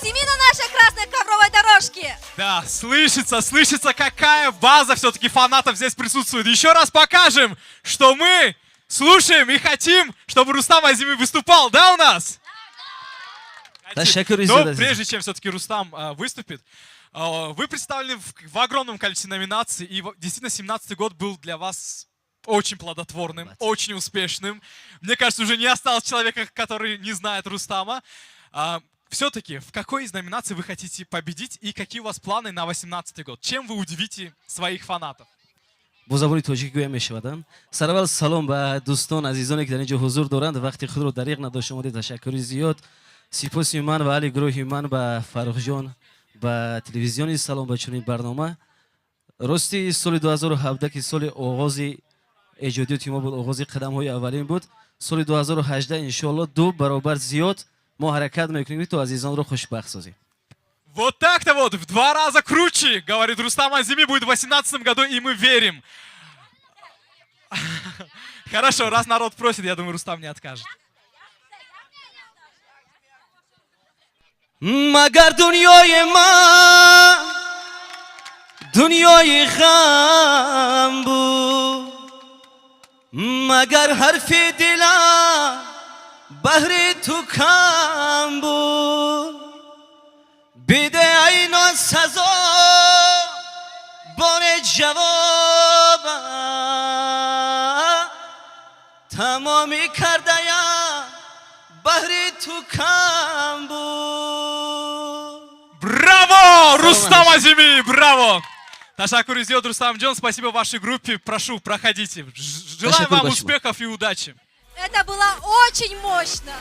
Азими на нашей красной ковровой дорожке. Да, слышится, слышится, какая база все-таки фанатов здесь присутствует. Еще раз покажем, что мы слушаем и хотим, чтобы Рустам Азими выступал, да, у нас? Ташаккури Но зиёд, азиз. Прежде чем все-таки Рустам выступит, вы представлены в огромном количестве номинаций, и действительно 17-й год был для вас очень плодотворным, очень успешным. Мне кажется, уже не осталось человека, который не знает Рустама. Все-таки, в какой из номинаций вы хотите победить и какие у вас планы на 18-й год? Чем вы удивите своих фанатов? Бо забони тоҷикӣ гӯя мешавад. Сараввал салом ба дӯстон, азизоне, ки дар ин ҷо ҳузур доранд, вақти худро дариғ надошта омадед. Ташаккури зиёд. Сипоси ман ва аҳли гурӯҳи ман ба Фаррухҷон, ба телевизиони Салом, ба чунин барнома. Рости, соли 2017, ки соли оғози эҷодиёти мо буд, оғози қадамҳои аввалин буд, соли 2018, иншоалло, ду баробар зиёд мо ҳаракат мекунем, ки то азизонро хушбахт созем. Вот так-то вот, в два раза круче, говорит Рустам Азими, будет в 2018 году, и мы верим. Хорошо, раз народ просит, я думаю, Рустам не откажет. Магар дунёи ман дунёи ғам буд, магар ҳарфи дилам баҳри ту кам буд? Биде ай носазо боре ҷавобам, тамоми кардаям баҳри ту кам буд. Браво! Рустам Азими, браво! Ташаккури зиёд, Рустам Джон, спасибо вашей группе. Прошу, проходите. Желаем Ташаккур вам большое. Успехов и удачи. Это было очень мощно.